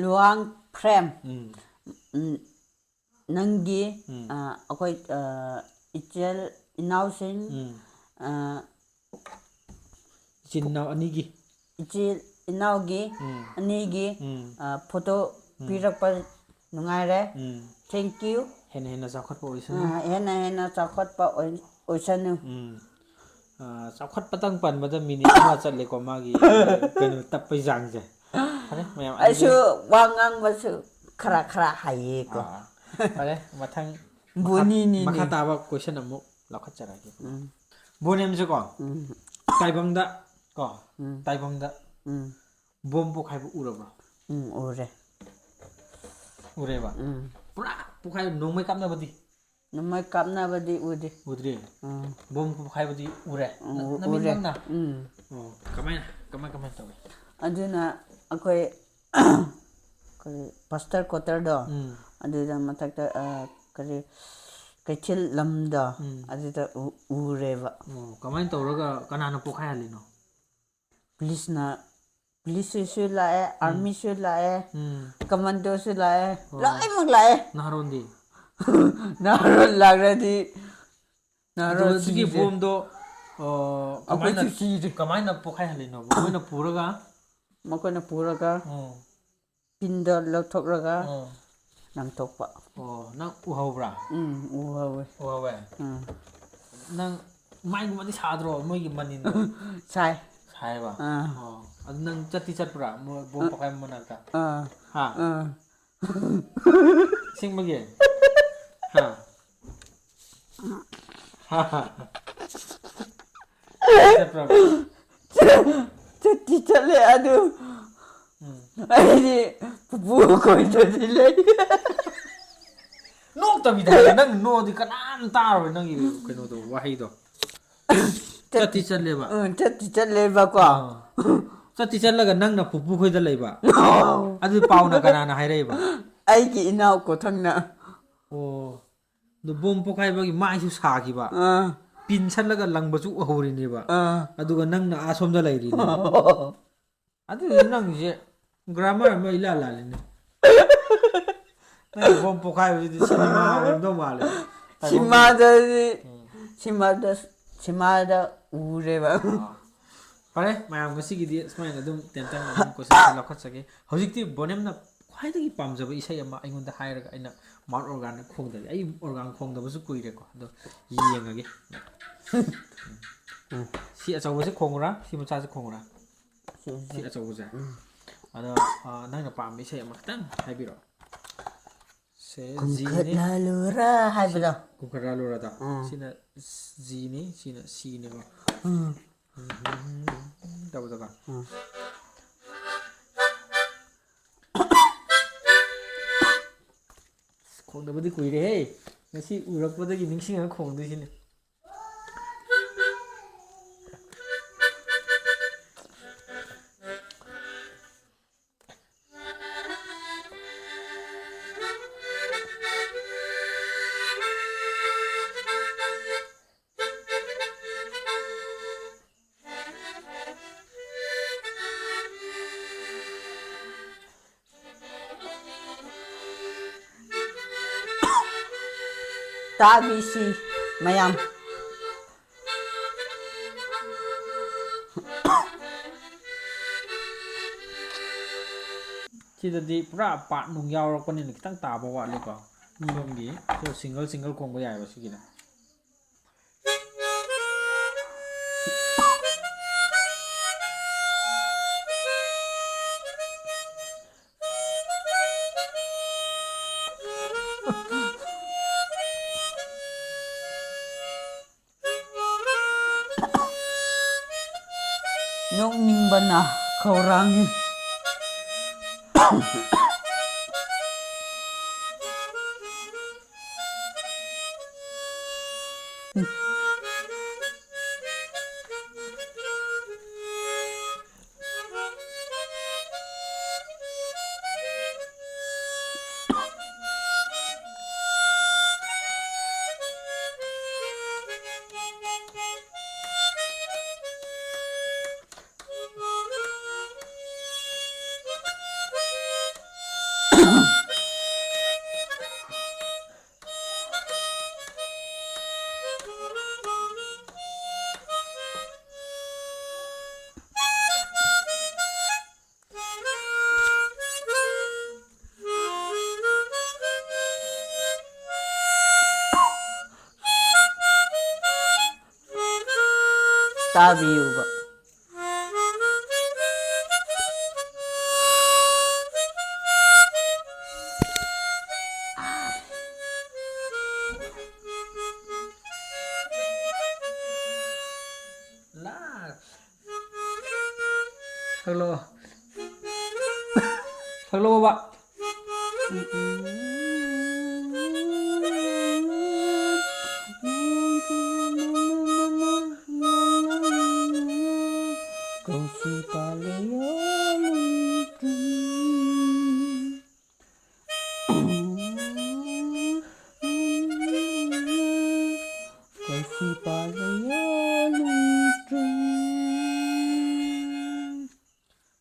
ꯂꯨꯋꯥꯡ ꯐ꯭ꯔꯦꯝ꯫ ꯎꯝ꯫ ꯎꯝ, ꯅꯪꯒꯤ ꯎꯝ꯫ ꯑ, ꯑꯩꯈꯣꯏ ꯑ, ꯏꯆꯤꯜ ꯏꯅꯥꯎꯁꯤꯡ ꯎꯝ꯫ ꯑ, ꯏꯆꯤꯟ ꯏꯅꯥꯎ ꯑꯅꯤꯒꯤ꯫ ꯏꯆꯤꯜ ꯏꯅꯥꯎꯒꯤ ꯎꯝ꯫ ꯑꯅꯤꯒꯤ ꯎꯝ꯫ ꯑ, ꯐꯣꯇꯣ ꯎꯝ꯫ ꯄꯤꯔꯛꯄ ꯅꯨꯡꯉꯥꯏꯔꯦ꯫ ꯎꯝ꯫ Thank you꯫ ꯍꯦꯟꯅ ꯍꯦꯟꯅ ꯆꯥꯎꯈꯠꯄ ꯑꯣꯏꯁꯅꯨ꯫ ꯑ, ꯍꯦꯟꯅ ꯍꯦꯟꯅ ꯆꯥꯎꯈꯠꯄ ꯑꯣꯏ- ꯑꯣꯏꯁꯅꯨ꯫ ꯎꯝ꯫ ꯑ, ꯆꯥꯎꯈꯠꯄꯇꯪ ꯄꯟꯕꯗ ꯃꯤꯅꯤꯠ ꯑꯃ ꯆꯠꯂꯦꯀꯣ, ꯃꯥꯒꯤ ꯀꯩꯅꯣ ꯇꯞꯄꯩ ꯆꯥꯡꯁꯦ꯫ ꯐꯔꯦ ꯃꯌꯥꯝ, ꯑꯗꯨꯗꯤ ꯑꯩꯁꯨ ꯋꯥ ꯉꯥꯡꯕꯁꯨ ꯈꯔ ꯈꯔ ꯍꯩꯌꯦꯀꯣ꯫ ꯑꯥ, ꯐꯔꯦ, ꯃꯊꯪ ꯕꯣꯅꯤꯅꯤꯅꯦ꯫ ꯃꯈꯥ ꯇꯥꯕ ꯀꯣꯏꯁꯟ ꯑꯃꯨꯛ ꯂꯧꯈꯠꯆꯔꯛꯑꯒꯦ꯫ ꯎꯝ꯫ ꯕꯣꯅꯦꯝꯁꯦꯀꯣ, ꯎꯝ꯫ ꯇꯥꯏꯕꯪꯗ ꯀꯣ, ꯎꯝ꯫ ꯇꯥꯏꯕꯪꯗ ꯎꯝ꯫ ꯕꯣꯝ ꯄꯣꯈꯥꯏꯕ ꯎꯔꯕ꯭ꯔꯣ? ꯎꯝ, ꯎꯔꯦ꯫ ꯎꯔꯦꯕ? ꯎꯝ꯫ ꯄꯨꯔꯥ ꯄꯣꯈꯥꯏꯕ, ꯅꯣꯡꯃꯩ ꯀꯥꯞꯅꯕꯗꯤ? ꯅꯣꯡꯃꯩ ꯀꯥꯞꯅꯕꯗꯤ ꯎꯗꯦ꯫ ꯎꯗ꯭ꯔꯤ? ꯎꯝ꯫ ꯕꯣꯝ ꯄꯣꯈꯥꯏꯕꯗꯤ ꯎꯔꯦ? ꯅ- ꯎ- ꯎꯔꯦ꯫ ꯅꯃꯤꯠꯃꯛꯅ? ꯎꯝ꯫ ꯑꯣ, ꯀꯃꯥꯏꯅ, ꯀꯃꯥꯏ, ꯀꯃꯥꯏꯅ ꯇꯧꯋꯤ? ꯑꯗꯨꯅ ꯑꯩꯈꯣꯏ ꯀꯔꯤ pastor quarter ꯗꯣ, ꯎꯝ꯫ ꯑꯗꯨꯗ ꯃꯊꯛꯇ, ꯑ, ꯀꯔꯤ ꯀꯩꯊꯦꯜ ꯂꯝꯗꯣ, ꯎꯝ꯫ ꯑꯗꯨꯗ ꯎ- ꯎꯔꯦꯕ꯫ ꯑꯣ, ꯀꯃꯥꯏꯅ ꯇꯧꯔꯒ ꯀꯅꯥꯅ ꯄꯣꯈꯥꯏꯍꯜꯂꯤꯅꯣ? ꯄꯨꯂꯤꯁꯅ, ꯄꯨꯂꯤꯁꯁꯨ ꯂꯥꯛꯑꯦ, ꯑꯥꯔꯃꯤꯁꯨ ꯂꯥꯛꯑꯦ, ꯎꯝ꯫ ꯀꯃꯥꯟꯗꯣꯁꯨ ꯂꯥꯛꯑꯦ, ꯑꯣ꯫ ꯂꯣꯏꯅꯃꯛ ꯂꯥꯛꯑꯦ꯫ ꯅꯍꯥꯔꯣꯟꯗꯤ? ꯅꯍꯥꯔꯣꯟ ꯂꯥꯛꯂꯗꯤ ꯅꯥꯔꯣ ꯑꯗꯣ ꯍꯧꯖꯤꯛꯀꯤ ꯁꯤꯁꯦ꯫ ꯕꯣꯝꯗꯣ, ꯑ, ꯀꯃꯥꯏꯅ, ꯑꯩꯈꯣꯏꯁꯨ ꯁꯤꯔꯦ꯫ ꯀꯃꯥꯏꯅ ꯄꯣꯛꯈꯥꯏꯍꯜꯂꯤꯅꯣꯕ? ꯃꯣꯏꯅ ꯄꯨꯔꯒ? ꯃꯈꯣꯏꯅ ꯄꯨꯔꯒ ꯎꯝ꯫ ꯄꯤꯟꯗ ꯂꯧꯊꯣꯛꯂꯒ ꯎꯝ꯫ ꯂꯪꯊꯣꯛꯄ꯫ ꯑꯣ, ꯅꯪ ꯎꯍꯧꯕ꯭ꯔꯥ? ꯎꯝ, ꯎꯍꯧꯋꯦ꯫ ꯎꯍꯧꯋꯦ? ꯎꯝ꯫ ꯅꯪ ꯃꯥꯏꯒꯨꯝꯕꯗꯤ ꯁꯥꯗ꯭ꯔꯣ ꯃꯣꯏꯒꯤ ꯃꯅꯤꯟꯗꯣ? ꯁꯥꯏ꯫ ꯁꯥꯏꯕ? ꯑꯥ꯫ ꯑꯣ, ꯑꯗꯨ ꯅꯪ ꯆꯠꯇꯤ ꯆꯠꯄ꯭ꯔꯥ? ꯃꯣꯏ ꯕꯣꯝ ꯑ-, ꯄꯣꯈꯥꯏꯕ ꯃꯅꯥꯛꯇ? ꯑꯥ꯫ ꯍꯥ? ꯑꯥ꯫ ꯑꯁꯦꯡꯕꯒꯤ? ꯍꯥ? ꯍꯥ, ꯍꯥ꯫ ꯆꯠꯄ꯭ꯔꯕ? ꯆꯠꯇꯤ ꯆꯠꯂꯦ ꯑꯗꯨ ꯎꯝ꯫ ꯑꯩꯗꯤ ꯄꯨꯄꯨ ꯈꯣꯏꯗꯗꯤ ꯂꯩ꯫ ꯅꯣꯛꯇꯕꯤꯗ ꯍꯥꯏꯌꯣ, ꯅꯪ ꯅꯣꯛꯑꯗꯤ ꯀꯅꯥꯝ ꯇꯥꯔꯣꯏ ꯅꯪꯒꯤ ꯀꯩꯅꯣꯗꯣ, ꯋꯥꯍꯩꯗꯣ꯫ ꯆꯠꯇꯤ ꯆꯠꯂꯦꯕ꯫ ꯎꯝ, ꯆꯠꯇꯤ ꯆꯠꯂꯦꯕꯀꯣ꯫ ꯑꯥ꯫ ꯆꯠꯇꯤ ꯆꯠꯂꯒ ꯅꯪꯅ ꯄꯨꯄꯨ ꯈꯣꯏꯗ ꯂꯩꯕ꯫ ꯑꯗꯨ ꯄꯥꯎꯅ ꯀꯅꯥꯅ ꯍꯥꯏꯔꯛꯏꯕ? ꯑꯩꯒꯤ ꯏꯅꯥꯎ ꯀꯣꯊꯪꯅ꯫ ꯑꯣ꯫ ꯑꯗꯨ ꯕꯣꯝ ꯄꯣꯈꯥꯏꯕꯒꯤ ꯃꯥꯏꯁꯨ ꯁꯥꯈꯤꯕ꯫ ꯑꯥ꯫ ꯄꯤꯟ ꯁꯠꯂꯒ ꯂꯪꯕꯁꯨ ꯎꯍꯧꯔꯤꯅꯦꯕ꯫ ꯑꯥ꯫ ꯑꯗꯨꯒ ꯅꯪꯅ ꯑꯥ ꯁꯣꯝꯗ ꯂꯩꯔꯤꯅꯦ꯫ ꯑꯗꯨꯗꯤ ꯅꯪꯁꯦ grammar ꯑꯃ ꯏꯂꯥ ꯂꯥꯜꯂꯤꯅꯦ꯫ ꯅꯪ ꯕꯣꯝ ꯄꯣꯈꯥꯏꯕꯁꯤꯗꯤ ꯁꯤꯅꯦꯃꯥ ꯑꯣꯏꯔꯝꯗꯧ ꯃꯥꯜꯂꯦ꯫ ꯁꯤꯃꯥꯗꯗꯤ, ꯎꯝ꯫ ꯁꯤꯃꯥꯗ, ꯁꯤꯃꯥꯗ ꯎꯔꯦꯕ꯫ ꯑꯥ꯫ ꯐꯔꯦ, ꯃꯌꯥꯝ ꯉꯁꯤꯒꯤꯗꯤ ꯁꯨꯃꯥꯏꯅ ꯑꯗꯨꯝ ꯇꯦꯟꯇꯪ ꯑꯗꯨꯝ question ꯁꯦ ꯂꯧꯈꯠꯆꯒꯦ꯫ ꯍꯧꯖꯤꯛꯇꯤ ꯕꯣꯅꯦꯝꯅ ꯈ꯭ꯋꯥꯏꯗꯒꯤ ꯄꯥꯝꯖꯕ ꯏꯁꯩ ꯑꯃ ꯑꯩꯉꯣꯟꯗ ꯍꯥꯏꯔꯒ ꯑꯩꯅ mouth organ ꯈꯣꯡꯗꯕꯤ꯫ ꯑꯩ organ ꯈꯣꯡꯗꯕꯁꯨ ꯀꯨꯏꯔꯦꯀꯣ꯫ ꯑꯗꯣ ꯌꯦꯡꯉꯒꯦ꯫ ꯎꯝ꯫ ꯁꯤ ꯑꯆꯧꯕꯁꯦ ꯈꯣꯡꯉꯨꯔꯥ? ꯁꯤ ꯃꯆꯥꯁꯦ ꯈꯣꯡꯉꯨꯔꯥ? ꯁꯤ ꯁꯤ ꯑꯆꯧꯕꯁꯦ? ꯎꯝ꯫ ꯑꯗꯣ, ꯑ, ꯅꯪꯅ ꯄꯥꯝꯕ ꯏꯁꯩ ꯑꯃ ꯈꯤꯇꯪ ꯍꯥꯏꯕꯤꯔꯛꯑꯣ꯫ ꯁꯦ ꯖꯤꯅꯤ꯫ ꯀꯨꯝꯈꯠꯂꯂꯨꯔ ꯍꯥꯏꯕꯗꯣ꯫ ꯀꯨꯝꯈꯠꯂꯂꯨꯔꯗꯣ꯫ ꯎꯝ꯫ ꯁꯤꯅ ꯖꯤꯅꯤ, ꯁꯤꯅ ꯁꯤꯅꯦꯕ꯫ ꯎꯝ꯫ ꯇꯧꯕꯗꯣꯀꯣ꯫ ꯎꯝ꯫ ꯈꯣꯡꯗꯕꯗꯤ ꯀꯨꯏꯔꯦꯍꯦ꯫ ꯉꯁꯤ ꯎꯔꯛꯄꯗꯒꯤ ꯅꯤꯡꯁꯤꯡꯉꯒ ꯈꯣꯡꯗꯣꯏꯁꯤꯅꯦ꯫ ꯇꯥꯕꯤꯁꯤ ꯃꯌꯥꯝ꯫ ꯁꯤꯗꯗꯤ ꯄꯨꯔꯥ ꯄꯥꯔꯠ ꯅꯨꯡ ꯌꯥꯎꯔꯛꯄꯅꯤꯅ ꯈꯤꯇꯪ ꯇꯥꯕ ꯋꯥꯠꯂꯤꯀꯣ꯫ ꯎꯝ꯫ ꯁꯣꯝꯒꯤ ꯁꯤꯗ ꯁꯤꯡꯒꯜ ꯁꯤꯡꯒꯜ ꯈꯣꯡꯕ ꯌꯥꯏꯑꯕ ꯁꯤꯒꯤꯅ꯫ ꯅꯣꯛꯅꯤꯡꯕꯅ ꯈꯧꯔꯥꯡꯉꯤ꯫ ꯇꯥꯕꯤꯌꯨꯕ꯫ ꯂꯥꯛ꯫ ꯁꯛꯂꯛꯑꯣ꯫ ꯁꯛꯂꯛꯑꯣꯕ꯫ ꯀꯧꯁꯤ ꯄꯥꯜꯂꯦ ꯌꯥꯝ ꯀꯩꯁꯨ ꯄꯥꯏꯕ ꯌꯥꯔꯣꯏꯗ꯭ꯔꯦ꯫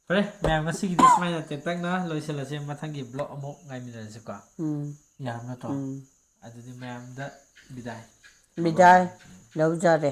ꯐꯔꯦ, ꯃꯌꯥꯝ, ꯉꯁꯤꯒꯤꯗꯤ ꯁꯨꯃꯥꯏꯅ ꯇꯦꯟꯇꯛꯅ ꯂꯣꯏꯁꯤꯜꯂꯁꯦ꯫ ꯃꯊꯪꯒꯤ ꯕ꯭ꯂꯣꯛ ꯑꯃꯨꯛ ꯉꯥꯏꯃꯤꯟꯅꯔꯁꯤꯀꯣ꯫ ꯎꯝ꯫ ꯌꯥꯔꯕ ꯅꯠꯇ꯭ꯔꯣ? ꯎꯝ꯫ ꯑꯗꯨꯗꯤ ꯃꯌꯥꯝꯗ ꯕꯤꯗꯥꯏ꯫ ꯕꯤꯗꯥꯏ ꯂꯧꯖꯔꯦ꯫